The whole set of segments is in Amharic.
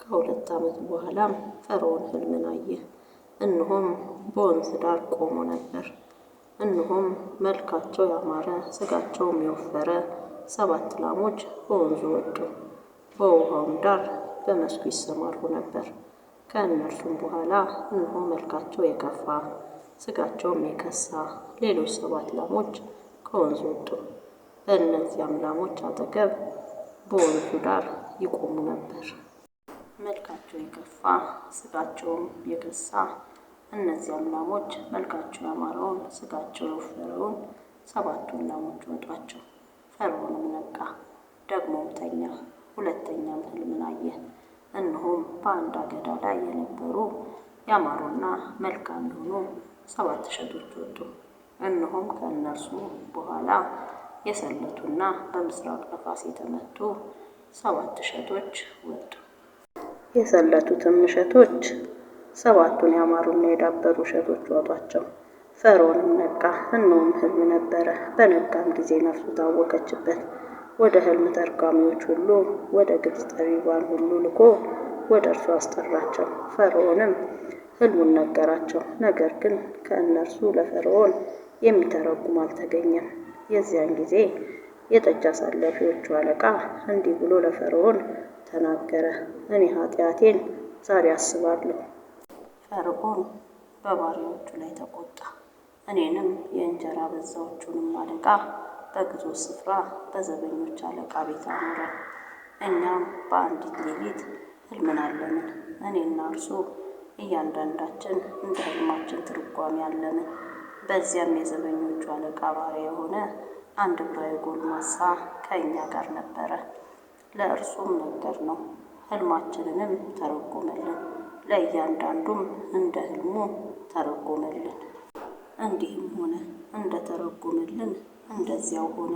ከ2 ዓመት በኋላም ፈርዖን ሕልምን አየ። እነሆም በወንዝ ዳር ቆሞ ነበር። እነሆም መልካቸው ያማረ ሥጋቸውም የወፈረ ሰባት ላሞች ከወንዙ ወጡ፣ በውኃውም ዳር በመስኩ ይሰማሩ ነበር። ከእነርሱም በኋላ እነሆ መልካቸው የከፋ ሥጋቸውም የከሳ ሌሎች ሰባት ላሞች ከወንዙ ወጡ፣ በእነዚያም ላሞች አጠገብ በወንዙ ዳር ይቆሙ ነበር። መልካቸው የከፋ ሥጋቸውም የከሳ እነዚያም ላሞች መልካቸው ያማረውን ሥጋቸው የወፈረውን ሰባቱን ላሞች ዋጧቸው። ፈርዖንም ነቃ፣ ደግሞም ተኛ። ሁለተኛም ሕልምን አየ። እነሆም በአንድ አገዳ ላይ የነበሩ ያማሩና መልካም የሆኑ ሰባት እሸቶች ወጡ። እነሆም ከእነርሱ በኋላ የሰለቱና በምስራቅ ነፋስ የተመቱ ሰባት እሸቶች ወጡ። የሰለቱትም እሸቶች ሰባቱን ያማሩና የዳበሩ እሸቶች ዋጧቸው። ፈርዖንም ነቃ፣ እነሆም ሕልም ነበረ። በነቃም ጊዜ ነፍሱ ታወከችበት። ወደ ሕልም ተርጓሚዎች ሁሉ ወደ ግብፅ ጠቢባን ሁሉ ልኮ ወደ እርሱ አስጠራቸው። ፈርዖንም ሕልሙን ነገራቸው። ነገር ግን ከእነርሱ ለፈርዖን የሚተረጉም አልተገኘም። የዚያን ጊዜ የጠጅ አሳላፊዎቹ አለቃ እንዲህ ብሎ ለፈርዖን ተናገረ። እኔ ኃጢአቴን ዛሬ አስባለሁ። ፈርዖን በባሪያዎቹ ላይ ተቆጣ። እኔንም የእንጀራ አበዛዎቹንም አለቃ በግዞት ስፍራ በዘበኞች አለቃ ቤት አኖረን። እኛም በአንዲት ሌሊት ሕልምን አለምን፣ እኔና እርሱ እያንዳንዳችን እንደ ሕልማችን ትርጓሜ አለምን። በዚያም የዘበኞቹ አለቃ ባሪያ የሆነ አንድ ዕብራዊ ጎልማሳ ከእኛ ጋር ነበረ። ለእርሱም ነገርነው፣ ሕልማችንንም ተረጎመልን። ለእያንዳንዱም እንደ ሕልሙ ተረጎመልን። እንዲህም ሆነ፣ እንደ ተረጎመልን እንደዚያው ሆነ።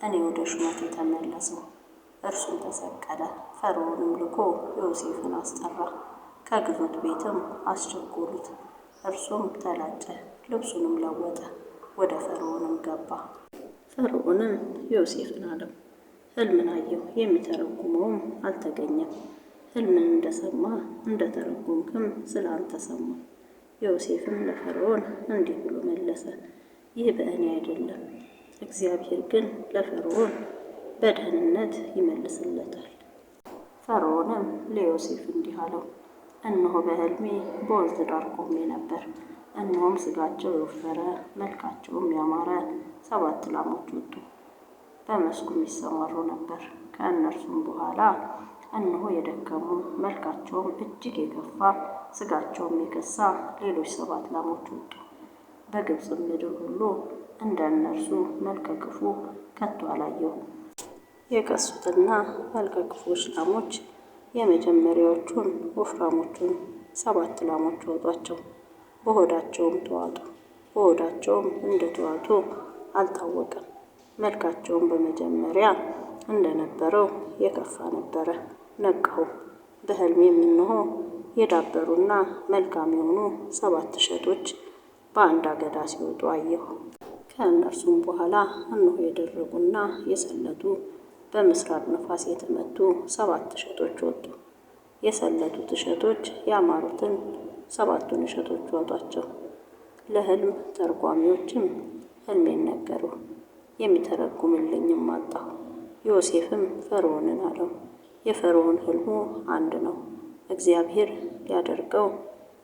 እኔ ወደ ሹመቴ ተመለስሁ፣ እርሱም ተሰቀለ። ፈርዖንም ልኮ ዮሴፍን አስጠራ፣ ከግዞት ቤትም አስቸኰሉት። እርሱም ተላጨ፣ ልብሱንም ለወጠ፣ ወደ ፈርዖንም ገባ። ፈርዖንም ዮሴፍን አለው፣ ሕልምን አየሁ፣ የሚተረጉመውም አልተገኘም። ሕልምን እንደሰማህ እንደተረጎምህም ስለ አንተ ሰማሁ። ዮሴፍም ለፈርዖን እንዲህ ብሎ መለሰ፣ ይህ በእኔ አይደለም፣ እግዚአብሔር ግን ለፈርዖን በደህንነት ይመልስለታል። ፈርዖንም ለዮሴፍ እንዲህ አለው፣ እነሆ በሕልሜ በወንዝ ዳር ቆሜ ነበር። እነሆም ሥጋቸው የወፈረ መልካቸውም ያማረ ሰባት ላሞች ወጡ፣ በመስኩም ይሰማሩ ነበር። ከእነርሱም በኋላ እነሆ የደከሙ መልካቸውም እጅግ የከፋ ሥጋቸውም የከሳ ሌሎች ሰባት ላሞች ወጡ። በግብፅም ምድር ሁሉ እንደ እነርሱ መልከ ክፉ ከቶ አላየሁም። የከሱትና መልከ ክፉዎች ላሞች የመጀመሪያዎቹን ወፍራሞቹን ሰባት ላሞች ዋጧቸው፣ በሆዳቸውም ተዋጡ። በሆዳቸውም እንደተዋጡ አልታወቀም። መልካቸውም በመጀመሪያ እንደነበረው የከፋ ነበረ። ነቃሁም፣ በሕልሜም እነሆ የዳበሩና መልካም የሆኑ ሰባት እሸቶች በአንድ አገዳ ሲወጡ አየሁ። ከእነርሱም በኋላ እነሆ የደረቁና የሰለቱ በምስራቅ ነፋስ የተመቱ ሰባት እሸቶች ወጡ። የሰለቱት እሸቶች ያማሩትን ሰባቱን እሸቶች ዋጧቸው። ለሕልም ተርጓሚዎችም ሕልሜን ነገርሁ፣ የሚተረጉምልኝም አጣሁ። ዮሴፍም ፈርዖንን አለው፣ የፈርዖን ሕልሙ አንድ ነው፤ እግዚአብሔር ሊያደርገው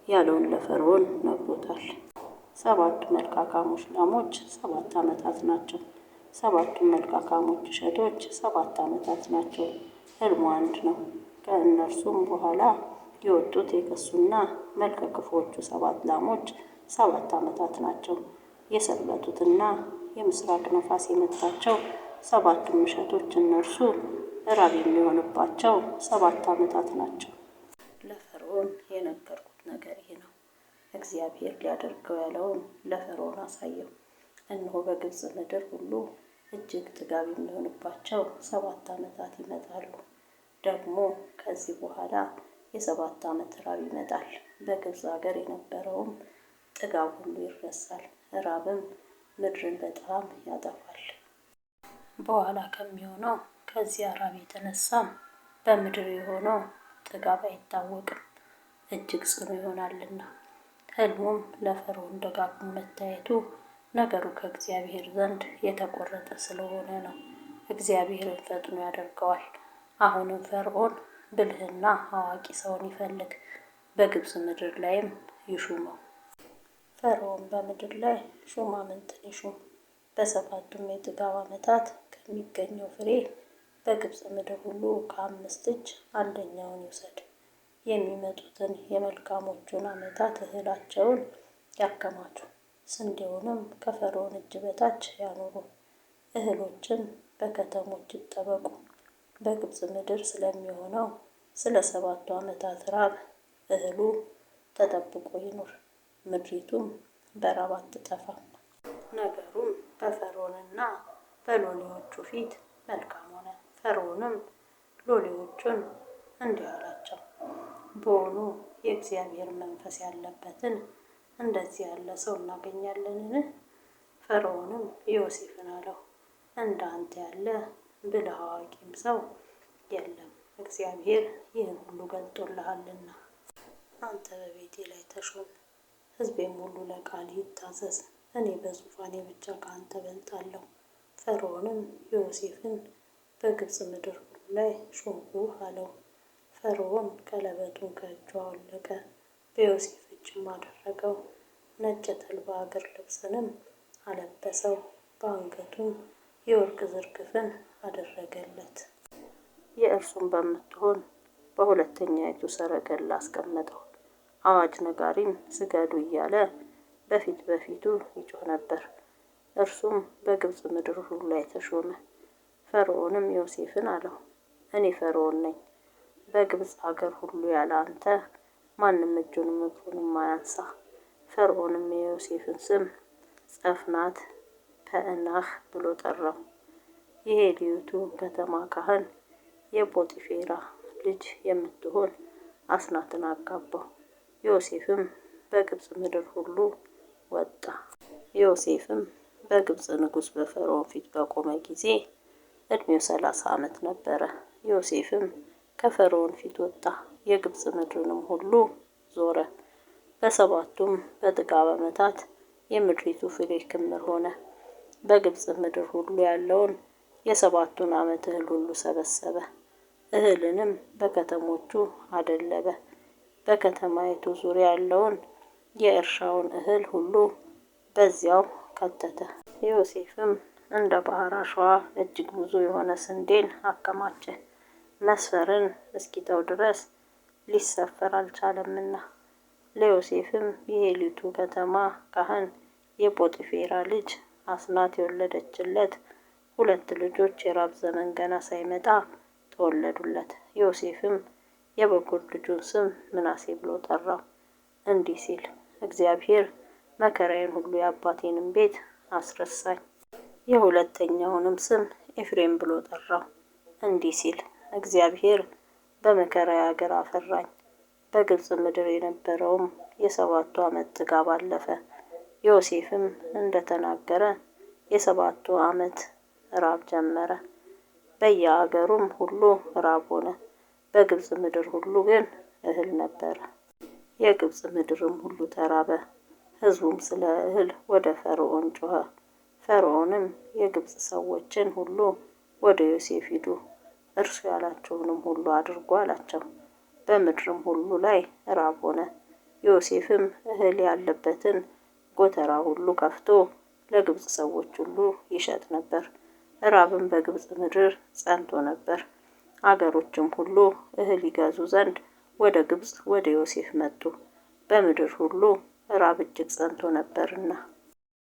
ያለውን ለፈርዖን ነግሮታል። ሰባቱ መልካካሞች ላሞች 7 ዓመታት ናቸው። ሰባቱም መልካካሞች እሸቶች 7 ዓመታት ናቸው። ሕልሙ አንድ ነው። ከእነርሱም በኋላ የወጡት የከሱና መልከ ክፉዎቹ ሰባት ላሞች 7 ዓመታት ናቸው። የሰለቱትና የምስራቅ ነፋስ የመታቸው ሰባቱም እሸቶች እነርሱ ራብ የሚሆንባቸው 7 ዓመታት ናቸው። ለፈርዖን የነገርኩት ነገር ይህ ነው። እግዚአብሔር ሊያደርገው ያለውን ለፈርዖን አሳየው። እነሆ በግብፅ ምድር ሁሉ እጅግ ጥጋብ የሚሆንባቸው 7 ዓመታት ይመጣሉ። ደግሞ ከዚህ በኋላ የ7 ዓመት ራብ ይመጣል። በግብፅ አገር የነበረውም ጥጋብ ሁሉ ይረሳል። ራብም ምድርን በጣም ያጠፋል። በኋላ ከሚሆነው ከዚያ ራብ የተነሳም በምድር የሆነው ጥጋብ አይታወቅም፣ እጅግ ጽኑ ይሆናልና። ሕልሙም ለፈርዖን ደጋግሞ መታየቱ ነገሩ ከእግዚአብሔር ዘንድ የተቆረጠ ስለሆነ ነው። እግዚአብሔርን ፈጥኖ ያደርገዋል። አሁንም ፈርዖን ብልህና አዋቂ ሰውን ይፈልግ፣ በግብፅ ምድር ላይም ይሹመው። ፈርዖን በምድር ላይ ሹማምንትን ይሹም። በሰባቱም የጥጋብ ዓመታት ከሚገኘው ፍሬ በግብፅ ምድር ሁሉ ከአምስት እጅ አንደኛውን ይውሰድ። የሚመጡትን የመልካሞቹን ዓመታት እህላቸውን ያከማቹ፣ ስንዴውንም ከፈርዖን እጅ በታች ያኑሩ። እህሎችም በከተሞች ይጠበቁ። በግብፅ ምድር ስለሚሆነው ስለ ሰባቱ ዓመታት ራብ እህሉ ተጠብቆ ይኑር፣ ምድሪቱም በራብ አትጠፋም። ነገሩም በፈርዖንና በሎሌዎቹ ፊት መልካም ሆነ። ፈርዖንም ሎሌዎቹን እንዲህ አላቸው፣ በውኑ የእግዚአብሔር መንፈስ ያለበትን እንደዚህ ያለ ሰው እናገኛለንን? ፈርዖንም ዮሴፍን አለው፣ እንደ አንተ ያለ ብልህ አዋቂም ሰው የለም፣ እግዚአብሔር ይህን ሁሉ ገልጦልሃልና። አንተ በቤቴ ላይ ተሾም፣ ሕዝቤም ሁሉ ለቃልህ ይታዘዝ። እኔ በዙፋኔ ብቻ ከአንተ እበልጣለሁ። ፈርዖንም ዮሴፍን በግብፅ ምድር ሁሉ ላይ ሾምሁህ አለው። ፈርዖን ቀለበቱን ከእጁ አወለቀ፣ በዮሴፍ እጅም አደረገው። ነጭ የተልባ እግር ልብስንም አለበሰው፣ በአንገቱም የወርቅ ዝርግፍን አደረገለት። የእርሱም በምትሆን በሁለተኛይቱ ሰረገላ አስቀመጠው። አዋጅ ነጋሪም ስገዱ እያለ በፊት በፊቱ ይጮህ ነበር። እርሱም በግብፅ ምድር ሁሉ ላይ ተሾመ። ፈርዖንም ዮሴፍን አለው፣ እኔ ፈርዖን ነኝ። በግብፅ አገር ሁሉ ያለ አንተ ማንም እጁንም እግሩንም አያንሳ። ፈርዖንም የዮሴፍን ስም ጸፍናት ፐዕናህ ብሎ ጠራው። የሄልዮቱ ከተማ ካህን የጶጢፌራ ልጅ የምትሆን አስናትን አጋባው። ዮሴፍም በግብፅ ምድር ሁሉ ወጣ። ዮሴፍም በግብፅ ንጉሥ በፈርዖን ፊት በቆመ ጊዜ ዕድሜው 30 ዓመት ነበረ። ዮሴፍም ከፈርዖን ፊት ወጣ፣ የግብፅ ምድርንም ሁሉ ዞረ። በሰባቱም በጥጋብ ዓመታት የምድሪቱ ፍሬ ክምር ሆነ። በግብፅ ምድር ሁሉ ያለውን የሰባቱን ዓመት እህል ሁሉ ሰበሰበ። እህልንም በከተሞቹ አደለበ። በከተማይቱ ዙሪያ ያለውን የእርሻውን እህል ሁሉ በዚያው ከተተ። ዮሴፍም እንደ ባህር አሸዋ እጅግ ብዙ የሆነ ስንዴን አከማቸ፣ መስፈርን እስኪተው ድረስ ሊሰፈር አልቻለምና። ለዮሴፍም የሄልዮቱ ከተማ ካህን የጶጥፌራ ልጅ አስናት የወለደችለት ሁለት ልጆች የራብ ዘመን ገና ሳይመጣ ተወለዱለት። ዮሴፍም የበኩር ልጁን ስም ምናሴ ብሎ ጠራው፣ እንዲህ ሲል እግዚአብሔር መከራዬን ሁሉ የአባቴንም ቤት አስረሳኝ። የሁለተኛውንም ስም ኤፍሬም ብሎ ጠራው፣ እንዲህ ሲል እግዚአብሔር በመከራዬ አገር አፈራኝ። በግብፅ ምድር የነበረውም የሰባቱ ዓመት ጥጋብ አለፈ። ዮሴፍም እንደተናገረ የሰባቱ ዓመት ራብ ጀመረ። በየአገሩም ሁሉ ራብ ሆነ። በግብፅ ምድር ሁሉ ግን እህል ነበረ። የግብፅ ምድርም ሁሉ ተራበ። ሕዝቡም ስለ እህል ወደ ፈርዖን ጮኸ። ፈርዖንም የግብፅ ሰዎችን ሁሉ ወደ ዮሴፍ ሂዱ፣ እርሱ ያላቸውንም ሁሉ አድርጉ አላቸው። በምድርም ሁሉ ላይ ራብ ሆነ። ዮሴፍም እህል ያለበትን ጎተራ ሁሉ ከፍቶ ለግብፅ ሰዎች ሁሉ ይሸጥ ነበር። ራብም በግብፅ ምድር ጸንቶ ነበር። አገሮችም ሁሉ እህል ይገዙ ዘንድ ወደ ግብፅ ወደ ዮሴፍ መጡ። በምድር ሁሉ ራብ እጅግ ጸንቶ ነበርና።